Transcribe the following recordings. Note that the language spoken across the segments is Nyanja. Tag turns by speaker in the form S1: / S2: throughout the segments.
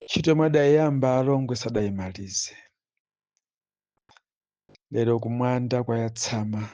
S1: Ntchito yomwe adayiyamba a Longwe sadayimalize. Lero kumwanda kwayatsama,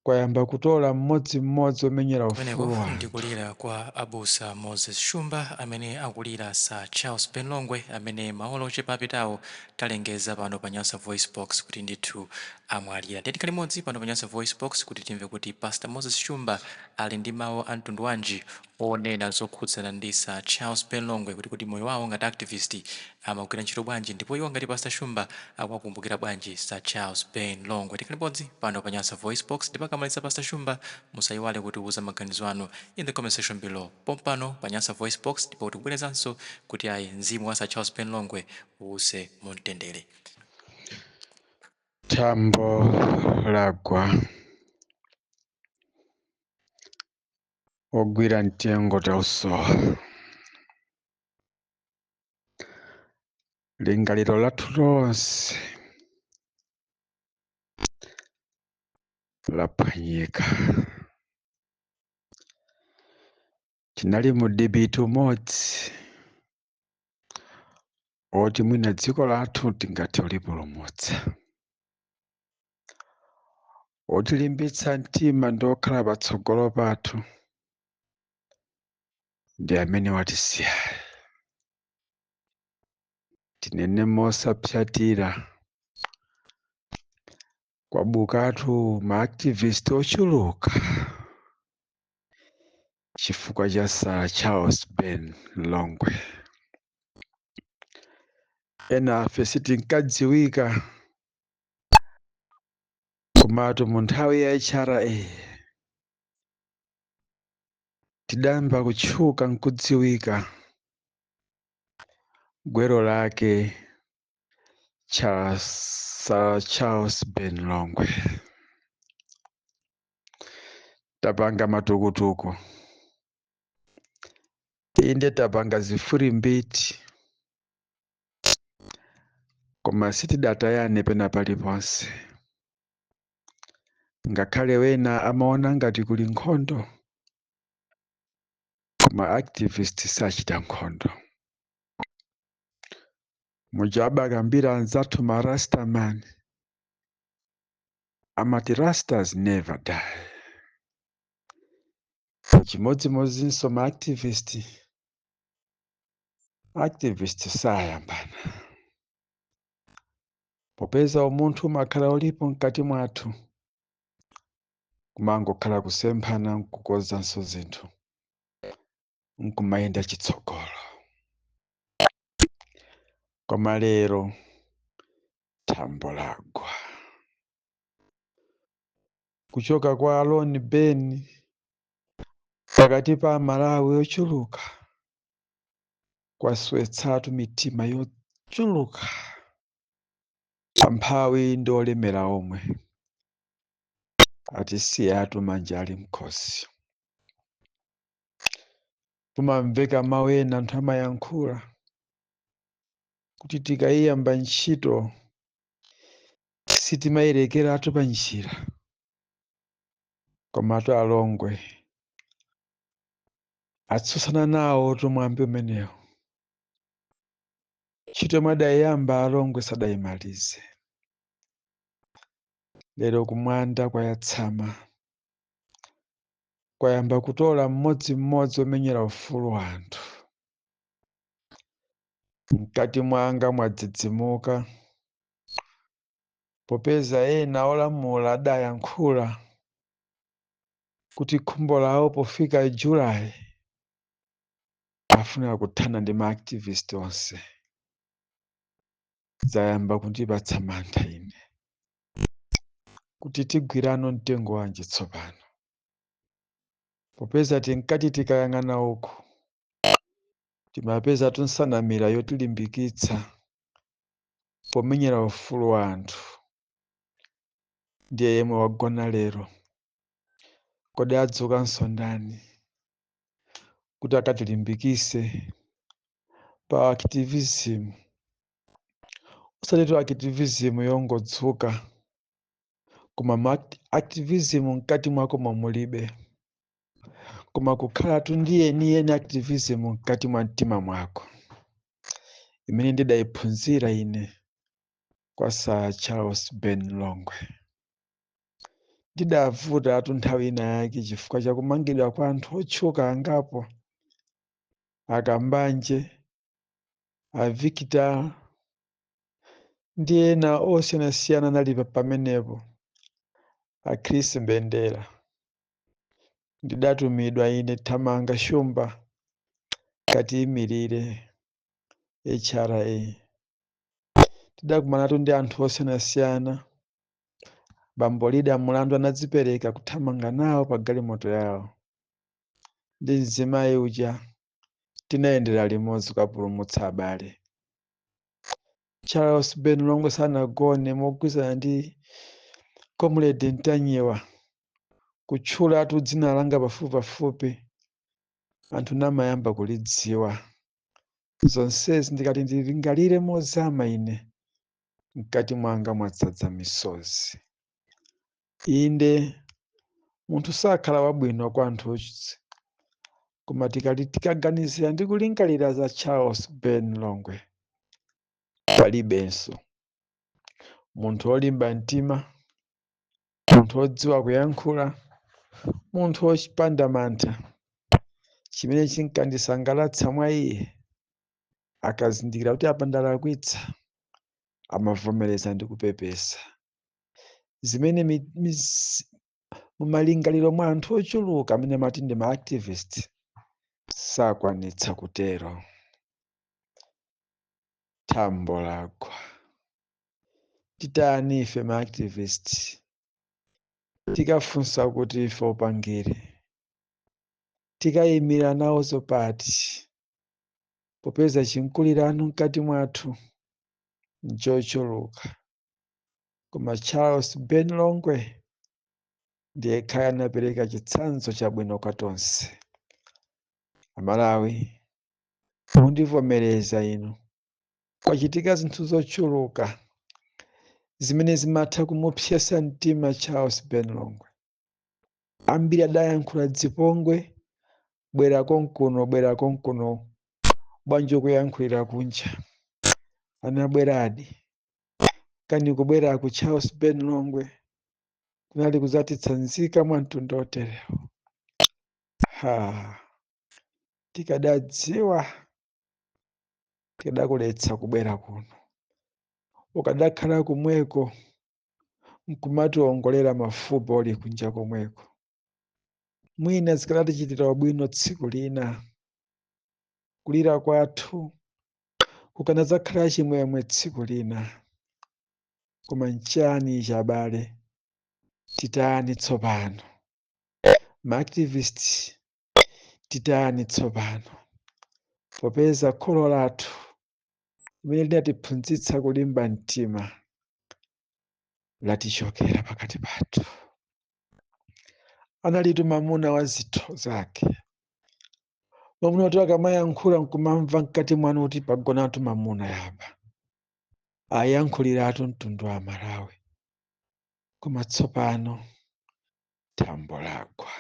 S1: kwayamba kutola mmodzimmodzi omenyera
S2: Kumeneko
S1: ufulu anthu.
S2: Ndikulira kwa abusa Moses Shumba amene akulira Sir Charles Ben Longwe amene maola ochepa apitawo talengeza pano pa Nyasa Voice Box kuti ndithu amwalira. Ndiye tikhale limodzi pano pa Nyasa Voice Box kuti timve kuti Pastor Moses Shumba ali ndi mawu a mtundu wanji onena zokhudzana ndi Sir Charles Ben Longwe kuti moyo wawo ngati activist amagwira ntchito bwanji ndipo iwo ngati Pastor Shumba akuwakumbukira bwanji Sir Charles Ben Longwe. Tikhale limodzi pano pa Nyasa Voice Box ndipo akamaliza Pastor Shumba musayiwale kutiuza maganizo anu in the comment section below pompano pa Nyasa Voice Box ndipo tikubwerezanso kuti ayi mzimu wa Sir Charles Ben Longwe uwuse mumtendere.
S1: Thambo lagwa, ogwira mtengo tausowa. Lingaliro lathu lonse laphwanyika. Tinali mu dibiti umodzi oti mwina dziko lathu tingathe kulipulumutsa. Otilimbitsa mtima ndi okhala patsogolo pathu ndi amene watisiya. Tinene mosapsatira, kwabukatu ma activist ochuluka chifukwa cha Sir Charles Ben Longwe. Ena afe sitinkadziwika, komatu mu nthawi ya HRA tidayamba kutchuka nkudziwika. Gwero lake Sir Charles Ben Longwe. Tapanga matukutuku, inde tapanga zifurimbiti, koma sitidatayane pena paliponse. Ngakhale wena amaona ngati kuli nkhondo, koma activist sachita nkhondo. Muja abakambira anzathu ma Rastaman, amati Rastas never die. Chimodzimodzinso ma activist, activist sayambana. Popeza umunthu umakhala ulipo mkati mwathu, kumangokhala kusemphana nkukonzanso zinthu nkumayenda chitsogolo. Koma lero thambo lagwa. Kuchoka kwa Alon Ben pakati pa Amalawi ochuluka kwaswetsatu mitima yochuluka, amphawi ndi olemera omwe atisiyatu manja ali mkhosi. Kumamveka mawu ena anthu amayankhula kuti tikayiyamba ntchito sitimayilekeratu pa njira, komatu alongwe atsutsana nawo tumwambi umenewo. Ntchito yomwe adayiyamba alongwe sadayimalize. Lero kumwanda kwayatsama, kwayamba kutola mmodzimmodzi omenyera ufulu wa anthu. Mkati mwanga mwadzidzimuka popeza ena olamula adayankhula kuti khumbo lawo pofika July afuna kuthana ndi ma activist onse. Zayamba kundipatsa mantha ine kuti tigwirano mtengo wanji tsopano, popeza tinkati tikayang'ana uku timapeza tunsanamira yotilimbikitsa pomenyera ufulu wa anthu. Ndiye yemwe wagona lero, kodi adzukanso ndani kuti akatilimbikise pa activism? Usati activism yongodzuka, koma ma activism mkati mwako mulibe. Koma kukhalatu ndi yeniyeni activism mkati mwa mtima mwako, imene ndidayiphunzira ine kwa Sir Charles Ben Longwe. Ndidavutatu nthawi ina yake chifukwa chakumangidwa kwa anthu otchuka angapo, akambanje, a Victor ndi ena osiyanasiyana anali pamenepo, a Chris Mbendera. Ndidatumidwa ine Thamanga Shumba katiyimirire HRA. Tidakumanatu ndi anthu osiyanasiyana. Bambo Lida Mulandu anadzipereka kuthamanga nawo pa galimoto yawo, ndi mzimayi uja tinayendera limodzi kukapulumutsa abale. Charles Ben Longwe sanagone mogwirizana ndi Comrade Ntanyiwa kutchulatu dzina langa pafupipafupi, anthu namayamba kulidziwa. Zonsezi ndikati ndilingalire mozama, ine mkati mwanga mwadzadza misozi. Inde, munthu sakhala wabwino kwa anthu onse, koma tikati tikaganizira ndi kulingalira za Charles Ben Longwe, palibenso munthu wolimba mtima, munthu wodziwa kuyankhula, munthu wopanda mantha. Chimene chinkandisangalatsa mwa iye, akazindikira kuti apa ndalakwitsa, amavomereza ndi kupepesa, zimene mumalingaliro mwa anthu ochuluka amene amati ndi ma activist sakwanitsa kutero. Thambo lagwa. Titani ife ma activist? Tikafunsa kuti ife upangire, tikayimira nawonso pati, popeza chinkulirano mkati mwathu nchochuluka? Koma Charles Ben Longwe ndiye khaya anapereka chitsanzo chabwino kwa tonse Amalawi. Mundivomereza inu, kwachitika zinthu zochuluka zimene zimatha kumupsesa mtima Charles Ben Longwe. Ambiri adayankhula dzipongwe: "Bwera konkuno, bwera konkuno, bwanji ukuyankhulira kunja?" Anabweradi. Kani kubwera ku Charles Ben Longwe kunali kudzatitsanzika mwa mtundu oterewo? Ha, tikadadziwa tikadakuletsa kubwera kuno. Ukadakhala kumweko nkumationgolera mafupa uli kunja komweko, mwina zikanatichitira ubwino tsiku lina. Kulira kwathu kukanadzakhala chimwemwe tsiku lina. Koma nchani ichi, abale? Titani tsopano, ma activist? Titani tsopano, popeza kholo lathu limene linatiphunzitsa kulimba mtima latichokera pakati pathu? Analitu mamuna wa zitho zake, mamuna kuti akamayankhula nkumamva mkati mwanu kuti pagonatu mamuna yapa, ayankhuliratu mtundu wa Malawi. Koma tsopano thambo lagwa.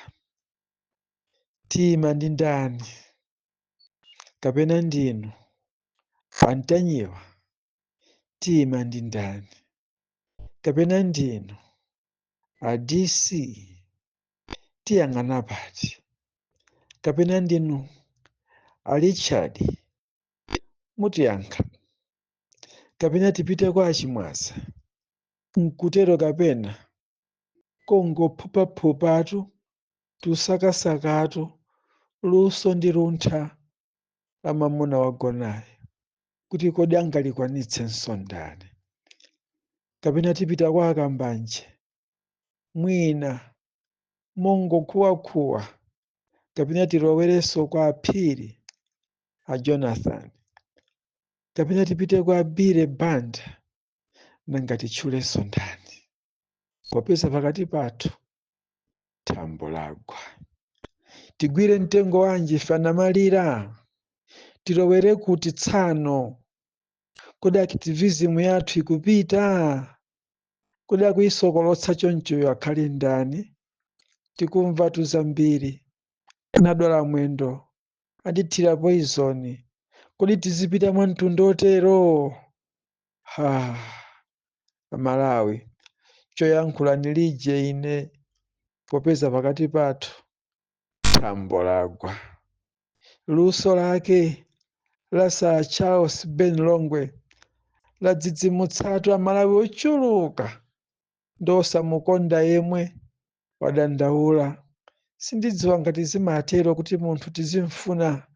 S1: Tima ndi ndani? Kapena ndinu Antanyiwa? Tima ndi ndani? Kapena ndinu a DC? Tiyang'ana pati? Kapena ndinu a Richard? Mutiyankha. Kapena tipite kwa Achimwaza nkutero? Kapena kongophupaphupatu, tusakasakatu luso ndi luntha la mwamuna wagonayo, kuti kodi angalikwanitsenso ndani? Kapena tipita kwa Akambanje, mwina mongokhuwakhuwa? Kapena tilowerenso kwa Aphiri, a Jonathan? Kapena tipite kwa Bile Banda? Nanga titchulenso ndani, popeza pakati pathu thambo lagwa? Tigwire mtengo wanji ife anamalira? Tilowere kuti tsano? Kodi activism yathu ikupita? Kodi akuyisokolotsa chonchoyo akhale ndani? Tikumva tuzambiri. Anadwala mwendo, andithira poison. Kodi tizipita mwa mtundu otero? Ha, Amalawi, choyankhula ndilije ine, popeza pakati pathu thambo lagwa. Luso lake la Sir Charles Ben Longwe ladzidzimutsatu Amalawi ochuluka, ndi osamukonda yemwe wadandaula. Sindidziwa ngati zimatero kuti munthu tizimfuna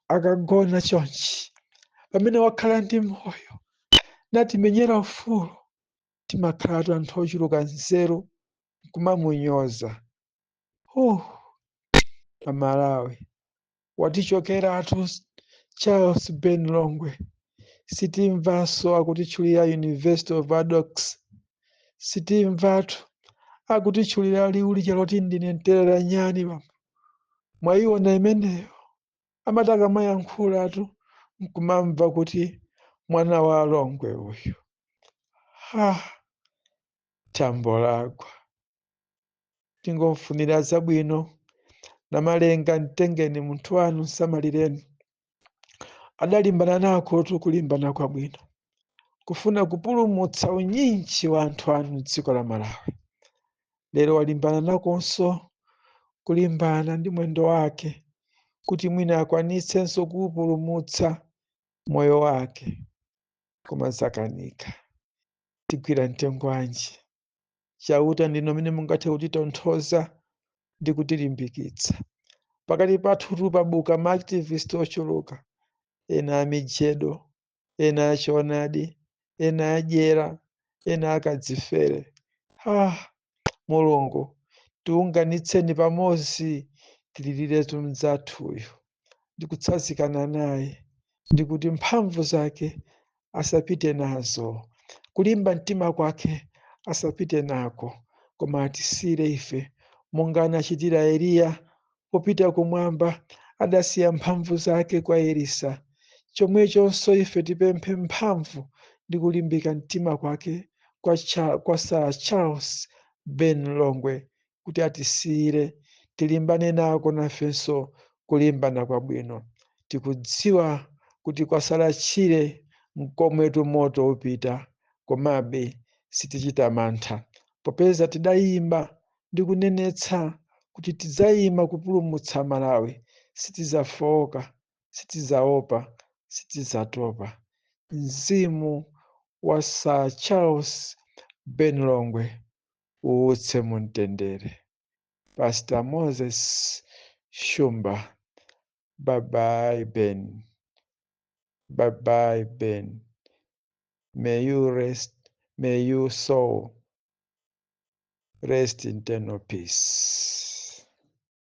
S1: akagona chonchi, pamene wakhala ndi moyo natimenyera ufulu. Timakhalatu anthu ochuluka nzeru kumamunyoza. Amalawi, watichokeratu Charles Ben Longwe. Sitimvanso akutitchulira University of Adox, sitimvatu akutitchulira liwu lija loti "Ndine mterera nyani". Bambo, mwayiona imeneyo? Amati akamayankhulatu nkumamva kuti mwana wa Longwe uyu. Ha, thambo lagwa. Tingofunira zabwino. Namalenga, mtengeni munthu wanu, msamalireni. Adalimbana nako kulimbana kwabwino kufuna kupulumutsa unyinji wa anthu anu mdziko la Malawi. Lero walimbana nakonso kulimbana ndi mwendo wake kuti mwina akwanitsenso kuwupulumutsa moyo wake, koma zakanika. Tigwira mtengo wanji? Chauta, ndinu amene mungathe kutitonthoza ndi kutilimbikitsa. Pakati pathu pabuka ma activist ochuluka, ena amijedo, ena achoonadi, ena adyera, ena akadzifere. Ah, Mulungu, tiunganitseni pamodzi, tililiretu mdzathuyu ndi kutsanzikana naye, ndi kuti mphamvu zake asapite nazo, kulimba mtima kwake asapite nako, koma atisiyire ife monga anachitira Eliya popita kumwamba, adasiya mphamvu zake kwa Elisa. Chomwechonso ife tipemphe mphamvu ndi kulimbika mtima kwake kwa Sir Charles Ben Longwe kuti atisiyire tilimbane nako nafenso kulimbana kwabwino. Tikudziwa kuti kwasala tchire mkomwetu moto upita, komabe sitichita mantha, popeza tidayima ndi kunenetsa kuti tidzayima kupulumutsa Malawi. Sitidzafowoka, sitidzaopa, sitidzatopa. Mzimu wa Sir Charles Ben Longwe uwutse mumtendere. Pastor Moses Shumba. Bye bye, Ben. Bye bye, Ben. May you rest, may you soul rest in eternal peace.